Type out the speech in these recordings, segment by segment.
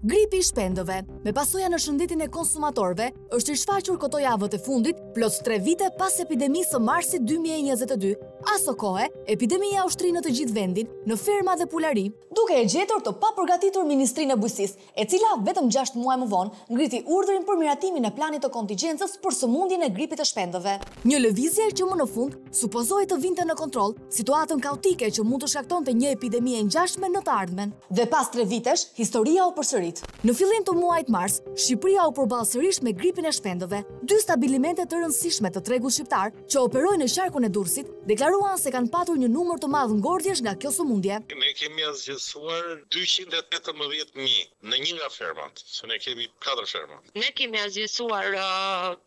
Gripi i shpendëve, me pasoja në shëndetin e konsumatorëve, është rishfaqur këto javët e fundit, plot 3 vite pas epidemisë së marsit 2022. Asokohe, epidemia u shtri në të gjithë vendin, në ferma dhe pulari, duke e gjetur të papërgatitur Ministrinë e Bujqësisë, e cila vetëm 6 muaj më vonë ngriti urdhrin për miratimin e planit të kontigjencës për sëmundjen e gripit të shpendëve. Një lëvizje që më në fund supozohej të vinte në kontroll situatën kaotike që mund të shkaktonte një epidemi e ngjashme në të ardhmen. Dhe pas 3 vitesh, historia u përsërit. Në fillim të muajit mars, Shqipëria u përball sërish me gripin e shpendëve. Dy stabilimente të rëndësishme të tregut shqiptar, që operojnë në qarkun e Durrësit, deklaruan se kanë patur një numër të madh ngordhjesh nga kjo sëmundje. Ne kemi asgjësuar 218.000 në një nga fermat, se ne kemi 4 ferma. Ne kemi asgjësuar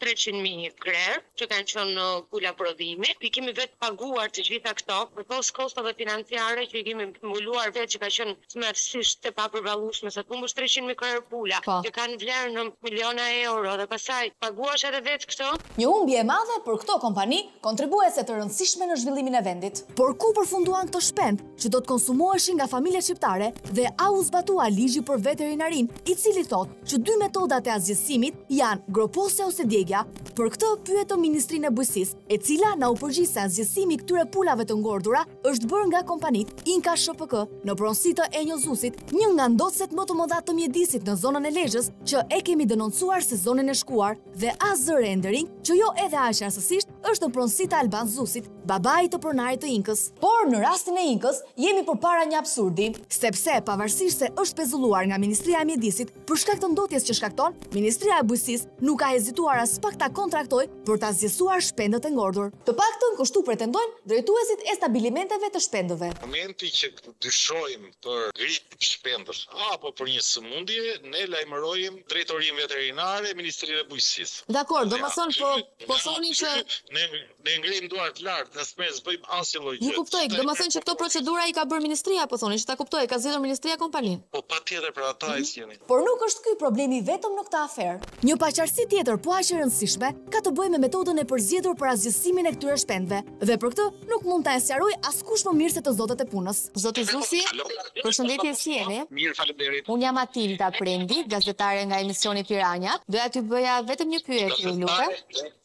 300.000 krerë që kanë qenë në pula prodhimi. I kemi vetë paguar të gjitha këto, përpos kostove financiare që i kemi mbuluar vetë që ka qenë tmerrësisht e papërballueshme se të humbësh 300.000 krerë pula Po. që kanë vlerë në miliona euro dhe pastaj paguash edhe vetë këto. Një humbje e madhe për këto kompani, kontribuese të rëndësishme në zhvillimin e vendit. Por ku përfunduan këto shpendë që do të konsumoheshin nga familjet shqiptare dhe a u zbatua ligji për veterinarinë, i cili thotë që dy metodat e asgjësimit janë groposja ose djegja. Për këtë pyetëm Ministrinë e Bujqësisë, e cila na u përgjigj se asgjësimi i këtyre pulave të ngordhura është bërë nga kompanitë Inka SHPK në pronësi të Enjo Zusit, një nga ndotëset më të mëdha të mjedisit në zonën e Lezhës, që e kemi denoncuar sezonin e shkuar, dhe AZ Rendering, që jo edhe aq rastësisht është në pronësi të Alban Zusit, babait të pronarit të Inkës. Por në rastin e Inkës jemi përpara një absurdi, sepse pavarësisht se është pezulluar nga Ministria e Mjedisit për shkak të ndotjes që shkakton, Ministria e Bujqësisë nuk ka hezituar as pak ta kontraktojë për të asgjësuar shpendët e ngordhur. Të paktën kështu pretendojnë drejtuesit e stabilimenteve të shpendëve. Momenti që dyshojmë për grip shpendësh apo për një sëmundje, ne lajmërojmë drejtorinë veterinare, Ministrinë e Bujqësisë. Dakor, domethënë po po thoni që ne ne ngrejmë duart lart, ne s'me s'bëjmë asnjë lloj Ju gjë. kuptoj, domethënë që këto procedura i ka bërë ministria, po thoni, që ta kuptoj, ka zgjedhur ministria kompaninë. Po patjetër për ata e zgjedhin. Por nuk është ky problemi vetëm në këtë aferë. Një paqartësi tjetër po aq e rëndësishme ka të bëjë me metodën e përzgjedhur për asgjësimin e këtyre shpendëve. Dhe për këtë nuk mund ta e sqaroj askush më mirë se të zotët e punës. Zoti Zusi, përshëndetje si jeni? Mirë, faleminderit. Unë jam Atilda Prendi, gazetare nga emisioni Piranjat. Doja t'ju bëja vetëm një pyetje, ju lutem.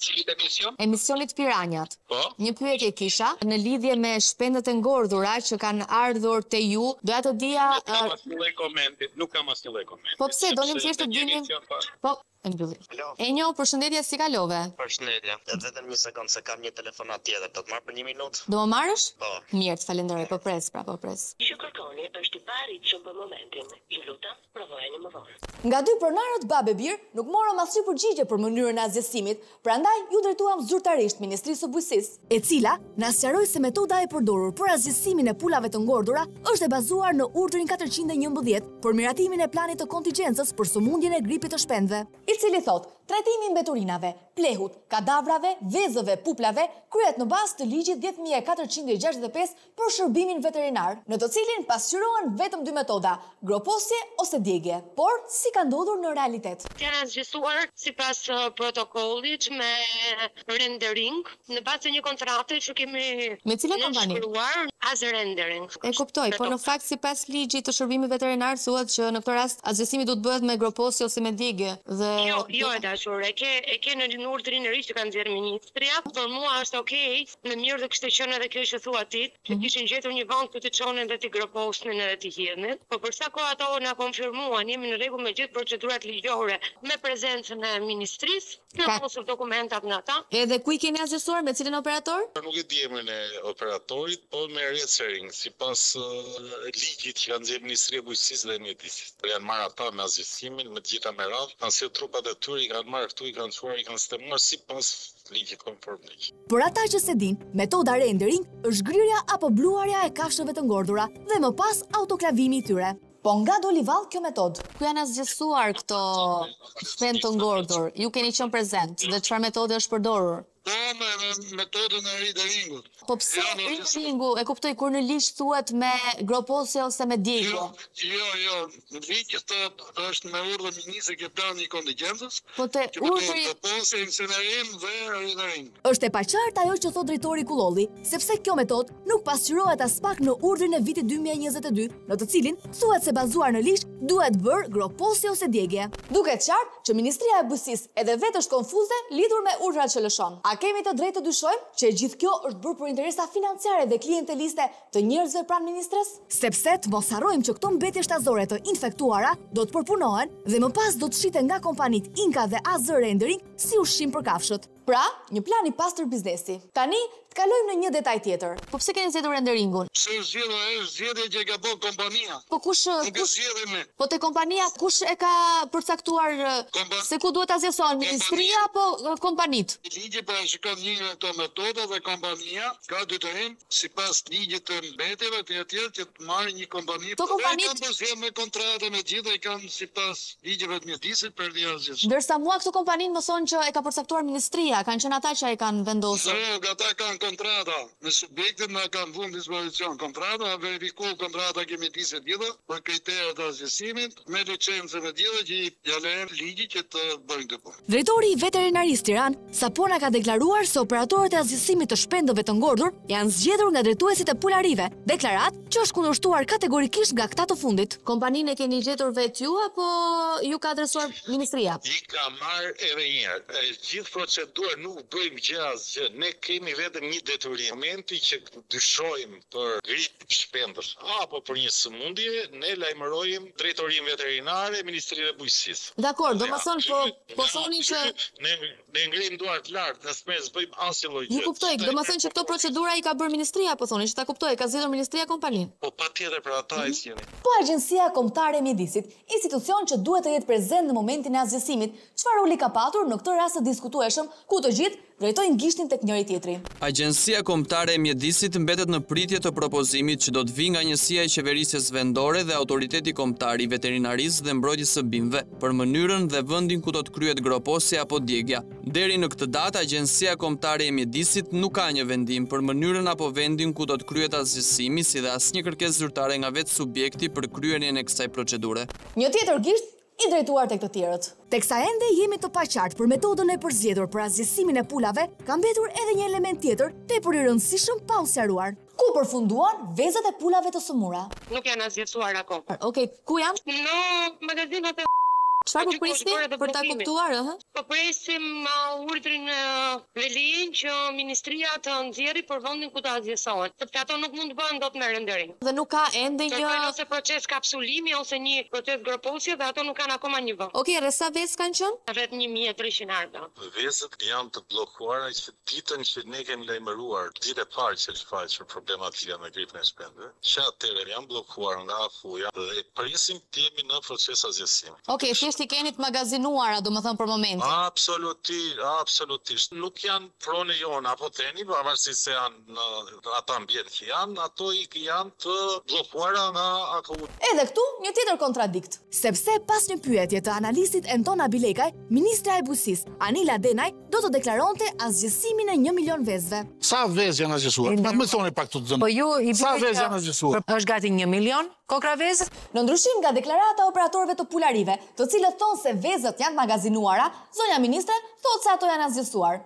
Cilit emision? Emisionit Piranjat. Po. Një pyetje kisha në lidhje me shpendët e ngordhura që kanë ardhur te ju. Doja të dija Nuk kam asnjë lloj komenti, nuk kam asnjë lloj komenti. Po pse donim thjesht të sepse në një dinim? emision pa. Po, e mbylli. Alo. Enjo, përshëndetje, si kalove? Përshëndetje. Vetëm një sekond se kam një telefonat tjetër. Do të marr për një minutë? Do më marrësh? Po. Mirë, të falenderoj, po pres, pra, po pres. Që kërkoni është i paarritshëm për momentin. Ju lutem, provojeni më vonë. Nga dy pronarët babë e bir nuk morëm asnjë përgjigje për mënyrën e asgjësimit, prandaj ju drejtuam zyrtarisht Ministrisë së Bujqësisë, e cila na sqaroi se metoda e përdorur për asgjësimin e pulave të ngordhura është e bazuar në urdhrin 411 për miratimin e planit të kontigjencës për sëmundjen e gripit të shpendëve, i cili thotë, trajtimi i mbeturinave, plehut, kadavrave, vezëve, puplave, kryhet në bazë të ligjit 10465 për shërbimin veterinar, në të cilin pasqyrohen vetëm dy metoda, groposje ose djegje. Por, si ka ndodhur në realitet? Janë asgjësuar sipas protokollit me rendering në bazë të një kontrate që kemi Me cilën kompani? nënshkruar as rendering. E kuptoj, po në fakt sipas ligjit të shërbimit veterinar thuhet që në këtë rast asgjësimi duhet bëhet me groposje ose me djegje dhe Jo, jo e dashur, e ke e ke në në urdhrin e ri që ka nxjerrë ministria. Për mua është okay, më mirë do kishte qenë edhe kjo që thua ti, që kishin gjetur një vend ku të çonin dhe t'i groposnin edhe t'i hidhnin. Po për sa kohë ato na konfirmuan, jemi në rregull me gjithë procedurat ligjore, me prezencën e ministrisë, Ka- firmosur dokumentat nga ta. Edhe ku i keni asgjësuar me cilin operator? Nuk e di emrin e operatorit, po me rendering, sipas uh, ligjit që ka nxjerrë Ministria e Bujqësisë dhe Mjedisit. Janë marrë ata me asgjësimin, me të gjitha me radhë, kanë sjellë trupat e tyre, i kanë marrë këtu, i kanë çuar, i kanë sistemuar sipas ligjit konform ligjit. Për ata që se din, metoda rendering është grirja apo bluarja e kafshëve të ngordhura dhe më pas autoklavimi i tyre. Po nga doli vallë kjo metodë? Ku janë asgjësuar këto shpendë të ngordhur? Ju keni qenë prezent dhe çfarë metode është përdorur? Po me metodën e renderingut. Po pse renderingu, e kuptoj kur në ligj thuhet me groposje ose me djegie? Jo, jo, jo, në ligj thotë është me urdhër ministri ke plani i kontigjencës. Po te urdhri groposje, incinerim dhe rendering. Është e paqartë ajo që thotë drejtori Kullolli, sepse kjo metodë nuk pasqyrohet aspak në urdhrin e vitit 2022, në të cilin thuhet se bazuar në ligj duhet bërë groposje ose djegie. Duket qartë që Ministria e Bujqësisë edhe vetë është konfuze lidhur me urdhrat që lëshon. A kemi të drejtë të dyshojmë që e gjithë kjo është bërë për interesa financiare dhe klienteliste të njerëzve pranë ministres? Sepse të mos harrojmë që këto mbetje shtazore të infektuara do të përpunohen dhe më pas do të shiten nga kompanitë Inka dhe AZ Rendering si ushqim për kafshët. Pra, një plan i pastër biznesi. Tani, të kalojmë në një detaj tjetër. Po pse keni zgjedhur renderingun? Pse është zgjedhur? Ajo është zgjedhje që e ka bërë kompania. Po kush, Nuk e zgjedhim ne. Po te kompania kush e ka përcaktuar se ku duhet asgjësohen, ministria apo kompanitë? Ligji parashikon një nga këto metoda dhe kompania ka detyrim sipas ligjit të mbetjeve etj etj që të marrë një kompani. Këto kompanitë E kanë përzgjedhur me kontratë me të gjitha i kanë sipas ligjeve të mjedisit për t'i asgjësuar. Ndërsa mua këto kompanitë më thonë që e ka përcaktuar ministria, kanë qenë ata që e kanë vendosur. Jo, ata kanë kontrata me subjektet, na kanë vënë në dispozicion kontrata, na verifiku kontrata ke mjedisi të gjitha për kriteret e asgjësimit, me licencën e gjitha që ia lejon ligji që të bëjnë këtë punë. Drejtori i Veterinarisë Tiranë, sapo na ka deklaruar se operatorët e asgjësimit të shpendëve të ngordhur janë zgjedhur nga drejtuesit e pularive, deklaratë që është kundërshtuar kategorikisht nga këta të fundit. Kompaninë e keni gjetur vetë ju apo ju ka adresuar ministria? I ka marrë edhe një herë. E gjithë procedura nuk bëjmë gjë asgjë. Ne kemi vetëm një detyrim. Momenti që dyshojmë për grip shpendësh apo për një sëmundje, ne lajmërojmë drejtorinë veterinare, Ministrinë e Bujqësisë. Dakord, domethënë po po thoni që ne ne ngrijmë duart lart, ne s'me s'bëjmë asnjë lloj gjë. Ju kuptoj, domethënë që këto procedura i ka bërë ministria, po thoni që ta kuptoj, ka zgjedhur ministria kompaninë. Po patjetër për ata i zgjedhin. Po Agjencia Kombëtare e Mjedisit, institucion që duhet të jetë prezent në momentin e asgjësimit, çfarë roli ka patur në këtë rast të diskutueshëm, ku të gjithë Drejtojnë gishtin tek njëri-tjetri. Agjencia Kombëtare e Mjedisit mbetet në pritje të propozimit që do të vijë nga Njësia e Qeverisjes Vendore dhe Autoriteti Kombëtar i Veterinarisë dhe Mbrojtjes së Bimëve për mënyrën dhe vendin ku do të kryhet groposja apo djegia. Deri në këtë datë, Agjencia Kombëtare e Mjedisit nuk ka një vendim për mënyrën apo vendin ku do të kryhet asgjësimi si dhe asnjë kërkesë zyrtare nga vetë subjekti për kryerjen e kësaj procedure. Një tjetër gisht i drejtuar tek të tjerët. Teksa ende jemi të paqartë për metodën e përzgjedhur për asgjësimin e pulave, ka mbetur edhe një element tjetër tepër i rëndësishëm pa u sqaruar. Ku përfunduan vezët e pulave të sëmura? Nuk janë asgjësuar akoma. Okej, ku janë? Në magazinat e Çfarë po prisni për ta kuptuar, ëh? Po presim urdhrin dhe lejen që ministria të nxjerri për vendin ku të asgjësohen, sepse ato nuk mund të bëhen dot me renderim. Dhe nuk ka ende një. Kërkojnë ose proces kapsulimi ose një proces groposje dhe ato nuk kanë akoma një vend. Okej, rreth sa vezë kanë qenë? Rreth 1300 arga. Vezët janë të bllokuara që ditën që ne kemi lajmëruar, ditën e parë që është shfaqur problematika me gripin e shpendëve, që atëherë janë bllokuar nga AFU-ja dhe presim të jemi në proces asgjësimi. Okej, thjesht i keni të magazinuara, domethënë për momentin. Absoluti, absolutisht. Nuk janë pronë jonë, apo theni, pavarësisht se janë në atë ambient që janë, ato i janë të bllokuara nga AKU. Edhe këtu një tjetër kontradiktë. Sepse pas një pyetje të analistit Enton Abilekaj, ministrja e Bujqësisë, Anila Denaj, do të deklaronte asgjësimin e një milion vezëve. Sa vezë janë asgjësuar? Më thoni pak të dhënë. Po ju i Sa vezë janë asgjësuar? Është gati një milion? Kokrra vezë? Në ndryshim nga deklarata e operatorëve të pularive, të cilët thonë se vezët janë të magazinuara, zonja ministre thotë se ato janë asgjësuar.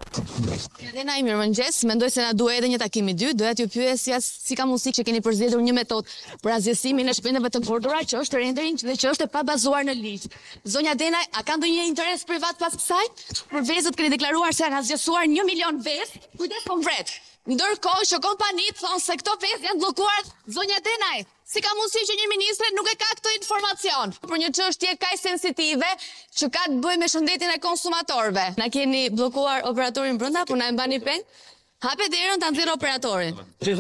Denaj, mirëmëngjes, mendoj se na duhej edhe një takim i dytë, doja t'ju pyesja si ka mundësi që keni përzgjedhur një metodë për asgjësimin e shpendëve të ngordhura që është rendering dhe që është e pabazuar në ligj. Zonja Denaj, a ka ndonjë interes privat pas kësaj? Për vezët keni deklaruar se janë asgjësuar një milion vezë, kujdes po më vret. Ndërkohë që kompanitë thonë se këto vezë janë bllokuar, zonja Denaj, Si ka mundësi që një ministre nuk e ka këtë informacion për një çështje kaq sensitive që ka të bëjë me shëndetin e konsumatorëve? Na keni bllokuar operatorin brenda, po na e mbani peng? Hape derën ta nxjerr operatorin. Të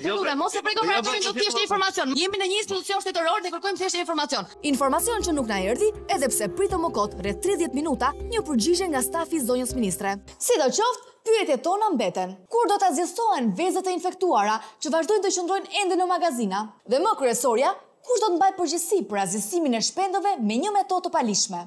lutem, mos e prek operatorin, do thjesht një informacion. Jemi në një institucion shtetëror dhe kërkojmë thjesht një informacion. Informacion që nuk na erdhi, edhe pse pritëm më kot rreth 30 minuta një përgjigje nga stafi i zonjës ministre. Sidoqoftë, Pyetjet tona mbeten. Kur do të asgjësohen vezët e infektuara që vazhdojnë të qëndrojnë ende në magazina? Dhe më kryesorja, kush do të mbajë përgjegjësi për asgjësimin e shpendëve me një metodë të paligjshme?